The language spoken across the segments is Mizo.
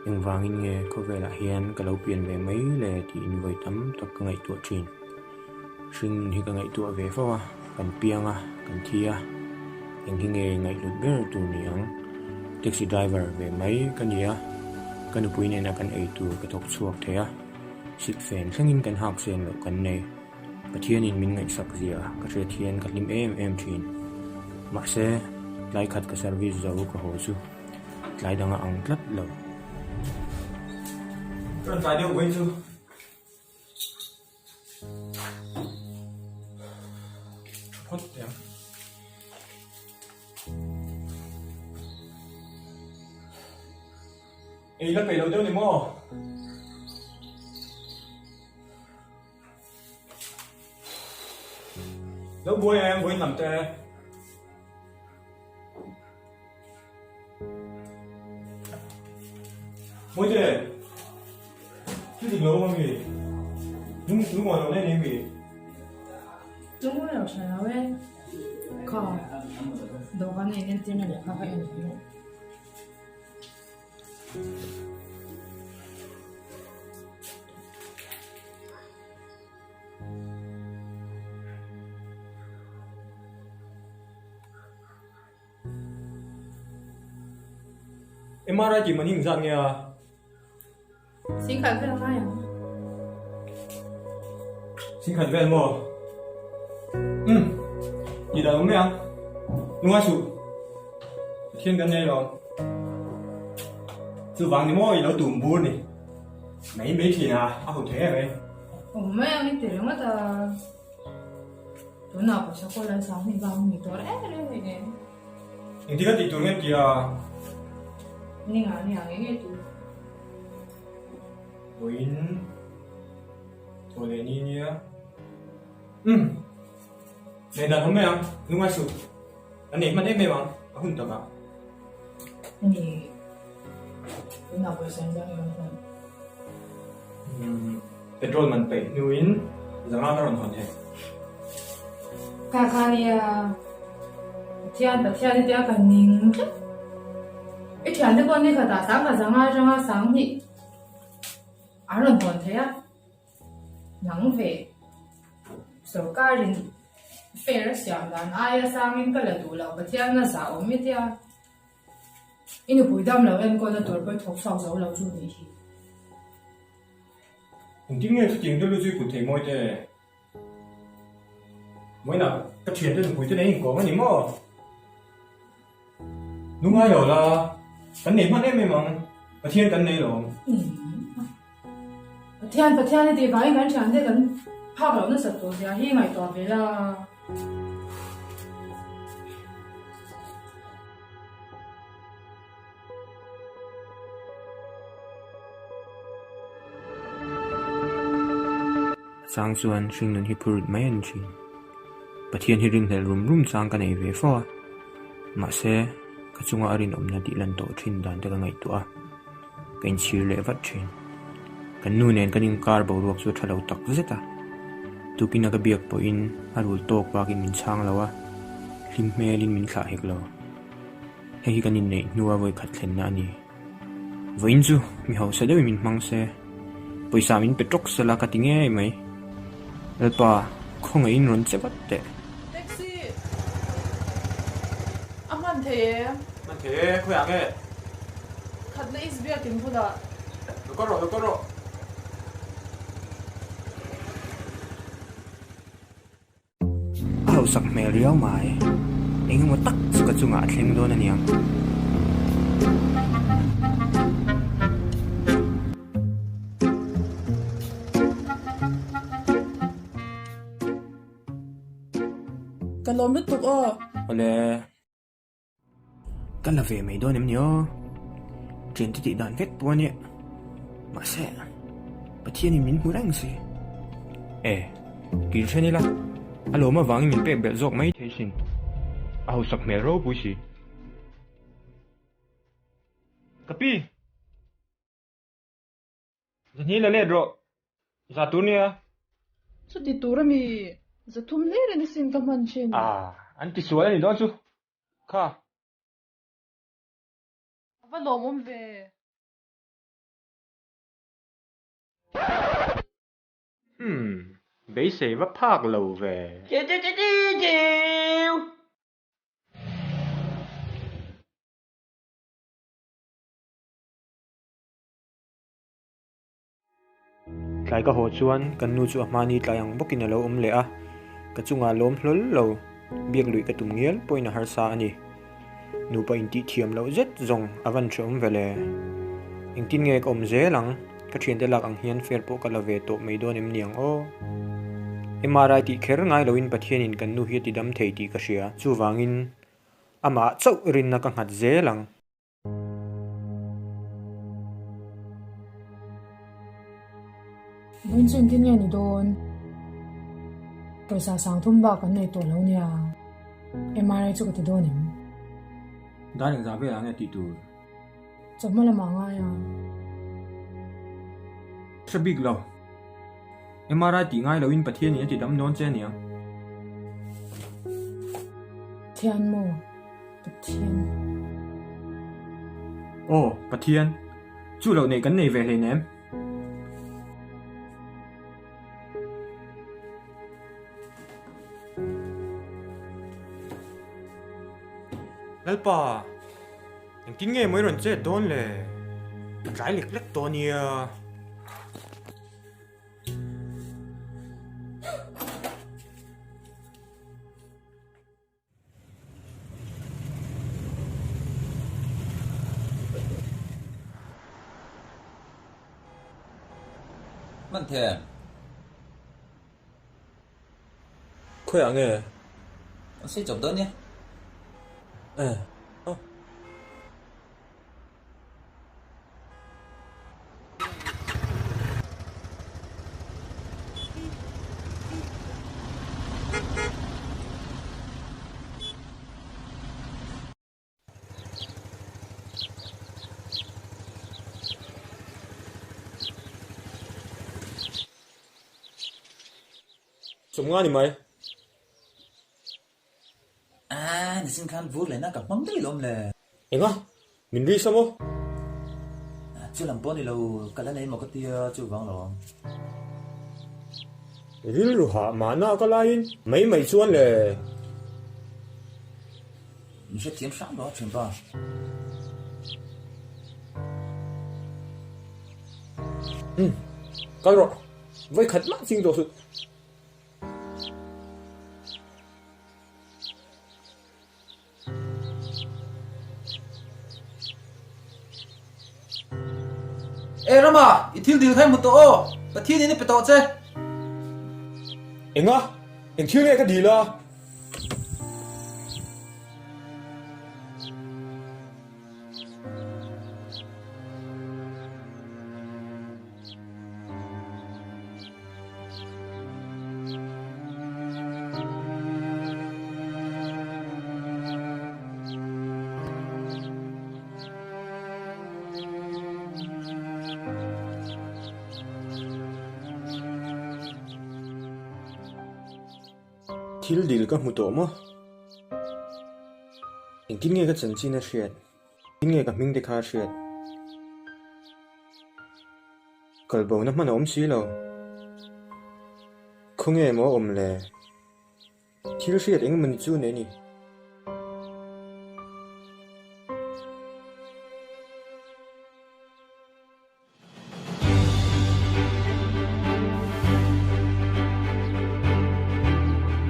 Engvangin nge khawvelah hian ka lo pian ve mai le tiin vawi tam tak ka ngaihtuah thin. Hringnun hi ka ngaihtuah ve fo a, kan piang a, kan thi a, eng hi nge ngaihhlut ber tur ni ang? Taxi driver ve mai ka ni a, ka nupui nena kan ei tur ka thawk chhuak thei a, silhfen thlengin kan hak sen loh kan nei. Pathianin min ngaihsak zia ka hriat hian ka hlim em em thin. Mahse, tlai khat ka service zo ka haw chu tlai dang a ang tlat lo. Ka rawn tlai deuh vawiin chu. Thu phawt teh ang. Ei la peih lo deuh ni maw? Lo buai em vawiin lam te. Mawite, thil dik lo awm ami? Lung lungawi lo nei nei mi? Lungawi lo tha lo e. Kha dawhkan a inentirna lehkha kha en rawh. MRI tih man hi engzat nge a? Singkhat vel ngai ang. Singkhat vel maw? Umm, tih dan awm mai ang. Lungai suh. Pathian kan nei lo. Chuvang ni maw i lo tum bur ni. Mai mai thin a, a hut thei em mai. Awm mai ang i ti ringawt a. Tunah pawisa kawl an sang hnih vang ni tawh reng reng hei nen. Engtik a tih tur nge tia? Ni nga ni ang enge tur. Vawiin thaw leh ni nia. Umm. Nei dan awm mai ang, lungai suh. A nei hman em em ang, a hun tak ah. Ni, tunah pawisa engzah nge rawn hman? Umm, petrol man peih hnuin zanga ka rawn hawn thei. Kha kha nia, Pathian Pathian i tia ka ning tlat. I thiante pawh ni khatah sangha zanga atanga sanghnih an rawn hawn thei a. Nang ve, sorkarin fair a siam dan aia sangin ka la duh lo, Pathian a zah awm i tia. I nupui dam lo enkawlna tur pawh i thawk chhuak zo lo chu nih hi. Engtin nge chutiang te lu chu i put thei mawi te? Vawiinah ka thiante nupui te nei inkawm a ni maw? Lungai lo la, kan nei hman em em ang, Pathian kan nei lo ang. Pathian, Pathian i tih vangin kan thiante kan phak loh nasat tur zia hi ngaihtuah ve la. A chang chuan hringnun hi phurut mai a ni thin. Pathian hi rinhlelh rum rum chang ka nei ve fo a, mahse ka chunga a rinawmna tih lan tawh thin dan te ka ngaihtuah a, ka inchhir leh vat thin. Kan nu nen kan inkar boruak chu a tha lo tak zet a, tukina ka biak pawhin a rul tawk bakin min chhang lo a, hlim hmelin min thlah hek lo. Hei hi kan inneih hnua vawikhat thlenna a ni. Vawiin chu mi hausa deuhin min hmang se, pawisa min pe tawk sela ka ti ngei mai. Lalpa, khawngaihin rawn che vat teh. Taxi! A hman thei e. Hman thei e, khawiah nge? Khatna is biakin bulah. Lo kal rawh, lo kal rawh. A hausak hmel riau mai. Eng emaw tak chu ka chungah a thleng dawn a niang. Ka lawm lutuk aw. Awle. Ka la ve mai dawn em ni aw? Thiante tih dan vek pawh a nia. Mahse, Pathianin min hmu reng si. E, kir then ila, a lawm avangin min pek belh zawk mai thei sin. A hausak hmel ropui si. Ka pi! Zahnih la let rawh. Za tur nia. Chuti tur ami za thum hlir in asin ka hman thin. Ah, an ti sual a ni dawn chu. Kha. A va lawmawm ve. Hmm, beisei va phak lo ve. Tlai ka haw chuan kan nu chu a hmani tlai ang bawkin a lo awm leh a, ka chungah lawm hlawl lo, biak luih ka tum ngial pawhin a harsa a ni. Nupa intih thiam loh zet zawng a van hrehawm ve le. Engtin nge ka awm zel ang? Ka thiante lak ang hian fair pawh ka la ve tawh mai dawn em ni ang aw? MRI tih kher ngai loin Pathianin kan nu hi a ti dam thei tih ka hria. Chuvangin amah chauh rinna ka nghat zel ang. Vawiin chu engtin nge ni dawn? Pawisa sangthum bak kan nei tawh lo nia. MRI chu ka ti dawn em? Dar engzah velah nge tih tur? Chawhma lamah a ngai a. Hre bik lo. MRI tih ngai loin Pathianin a ti dam dawn che aniang. Pathian maw? Pathian. Aw, Pathian. Chu loh neih kan nei ve hleinem. Lalpa, engtin nge maw i rawn chet dawn le? A tlai lek lek tawh a nia. Hman the. Khawiah nge? An sei chawp dawn nia. Eh. Oh. Chawmnga ni mai. Aaa, nichin khan vur lehna ka hmang daih lawm le. Enga? Min ri sa maw? Chu lam pawh ni lo, ka la nei maw ka tia chuvang lo ang. Rilru hah mahna ka laiin mai mai chuan le. Min hrethiam hrang lo a thianpa. Umm, kal rawh. Vawikhat mah ching tawh suh. E Rama, i thil dil kha i hmu tawh aw, Pathian in i pe tawh che. Enga? Eng thil nge ka dil a? Thil dil ka hmu tawh maw? Engtin nge ka chanchin a hriat? Engtin nge ka hming te kha a hriat? Kalbo na hman a awm si lo. Khawnge maw a awm le? Thil hriat eng emaw ni chu nei ni.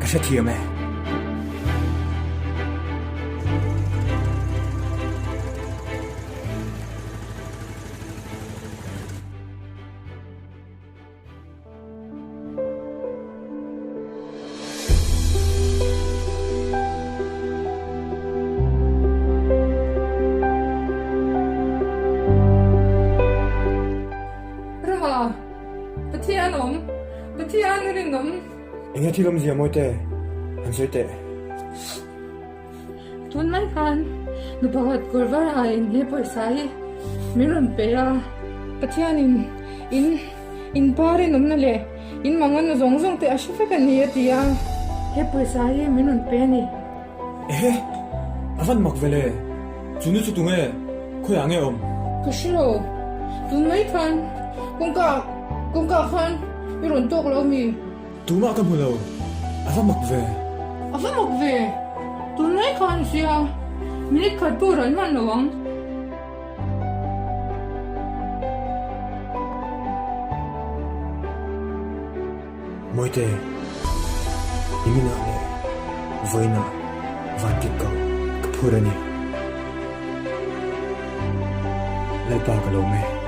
Ka hrethiam e. Rama, Pathian awm, Pathian rinawm. Enge thil awmzia mawi te han sawi teh. Tun mai khan nu pakhat kawr var ha in he pawisa hi min rawn pe a, Pathianin in in pa rinawmna leh in manganna zawng zawng te a hre vek a ni a ti a, he pawisa hi min rawn pe a ni. Ehe! A van mak ve le! Chu nu chu tunge? Khawiah nge awm? Ka hre lo. Tun mai khan kawngka. Kawngka khan i rawn tawk lo mi? Tumah ka hmu lo, a va mak ve. A va mak ve, tunlai khan i hria, minute khat pawh ral hman lo ang. Mawite, niminah leh vawiinah vantit ko ka phur a ni. Lalpa ka lawm e.